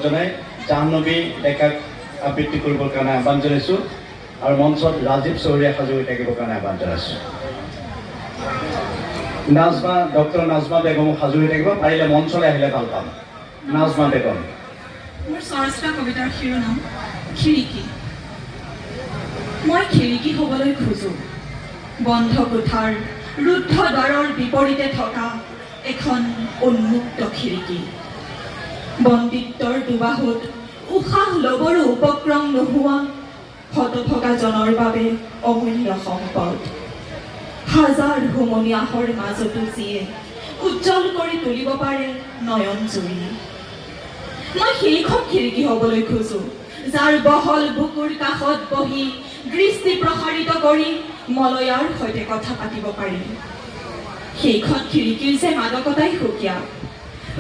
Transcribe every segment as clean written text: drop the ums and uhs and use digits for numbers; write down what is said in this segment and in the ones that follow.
জনাই জাহ্নৱী ডেকাক আবৃত্তি কৰিবৰ কাৰণে আহ্বান জনাইছোঁ আৰু মঞ্চত ৰাজীৱ চহৰীয়া সাজু হৈ থাকিবৰ কাৰণে আহ্বান জনাইছোঁ। নাজমা, ডক্টৰ নাজমা বেগমো সাজু হৈ থাকিব পাৰিলে, মঞ্চলৈ আহিলে ভাল পাম। নাজমা বেগম। মোৰ স্বৰচিত কবিতাৰ শিৰোনাম খিৰিকী। মই খিৰিকী হ'বলৈ খোজোঁ, বন্ধ কোঠাৰ ৰুদ্ধ দ্বাৰৰ বিপৰীতে থকা এখন উন্মুক্ত খিৰিকী। বন্দিত্বৰ দুবাহুত উশাহ ল'বৰো উপক্ৰম নোহোৱা হতভগাজনৰ বাবে অমূল্য সম্পদ। হাজাৰ হুমুনিয়াহৰ মাজতো যিয়ে উজ্জ্বল কৰি তুলিব পাৰে নয়ন জুৰি। মই সেইখন খিৰিকী হ'বলৈ খোজো, যাৰ বহল বুকুৰ কাষত বহি দৃষ্টি প্ৰসাৰিত কৰি মলয়াৰ সৈতে কথা পাতিব পাৰি। সেইখন খিৰিকীৰ যে মাদকতাই সুকীয়া,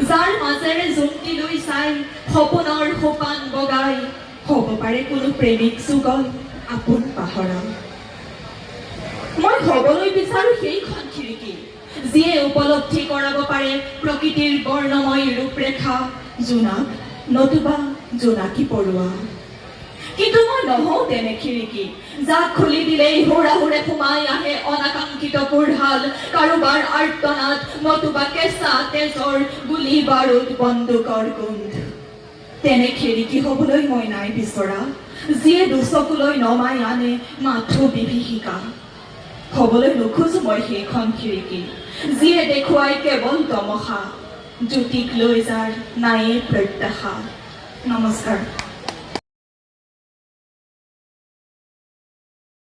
যাৰ মাজেৰে জোনটিলৈ চাই সপোনৰ সোপান বগাই হ'ব পাৰে কোনো প্ৰেমিক যুগল আপোন পাহৰা। মই হ'বলৈ বিচাৰো সেইখন খিৰিকী, যিয়ে উপলব্ধি কৰাব পাৰে প্ৰকৃতিৰ বৰ্ণময় ৰূপৰেখা, জোনাক নতুবা জোনাকী পৰুৱা। কিন্তু মই নহওঁ তেনে খিৰিকী, যাক খুলি দিলেই হুৰাহুৰে সোমাই আহে অনাকাংক্ষিত কোঢ়াল, কাৰোবাৰ আৰ্তনাদ নতুবা কেঁচা তেজৰ গুলী বাৰুদ বন্দুকৰ গোন্ধ। তেনে খিৰিকী হ'বলৈ মই নাই বিচৰা, যিয়ে দুচকুলৈ নমাই আনে মাথো বিভীষিকা। হ'বলৈ নোখোজো মই সেইখন খিৰিকী, যিয়ে দেখুৱাই কেৱল তমসা, জ্যোতিক লৈ যাৰ নায়ে প্ৰত্যাশা। নমস্কাৰ।